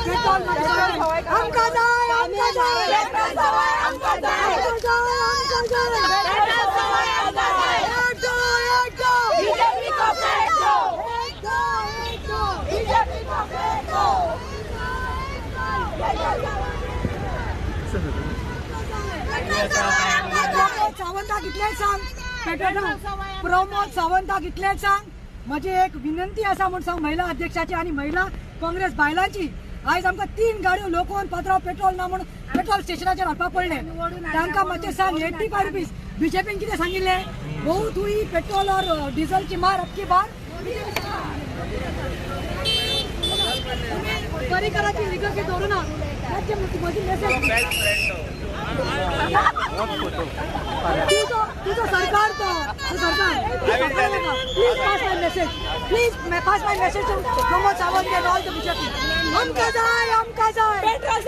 Petrol आमकां जाय, आमकां जाय, पेट्रोल सवाय आमकां जाय. आमकां जाय, आमकां जाय. पेट्रोल सवाय आमकां जाय. एक दो, एक दो. बीजेपी को फेंक दो. एक दो, एक दो. बीजेपी को फेंक दो. प्रमोद सावंताक इतलेंच सांग, पेट्रोल प्रमोद सावंताक इतलेंच सांग, म्हजी एक विनंती आसा म्हूण सांग महिला अध्यक्षाची आनी महिला काँग्रेस बायलांची. आयज आमकां 3 गाडयो लोकोवन पात्रांव पेट्रोल ना म्हणून पेट्रोल स्टेशनाचेर हाडपाक पडलें. तांकां मातशें सांग, 85 रुपीज बीजेपीन कितें सांगिल्लें, बहुत हुई पेट्रोल और डिझल की मार, अब की बार तुम्ही परिकराची लिगसी दवरू ना. म्हजी मेसेज तुझो सरकार तो सरकार. Please pass my message, please pass my message to Pramod Sawant and all the BJP. आमकां जाय, आमकां जाय. पेट्रोल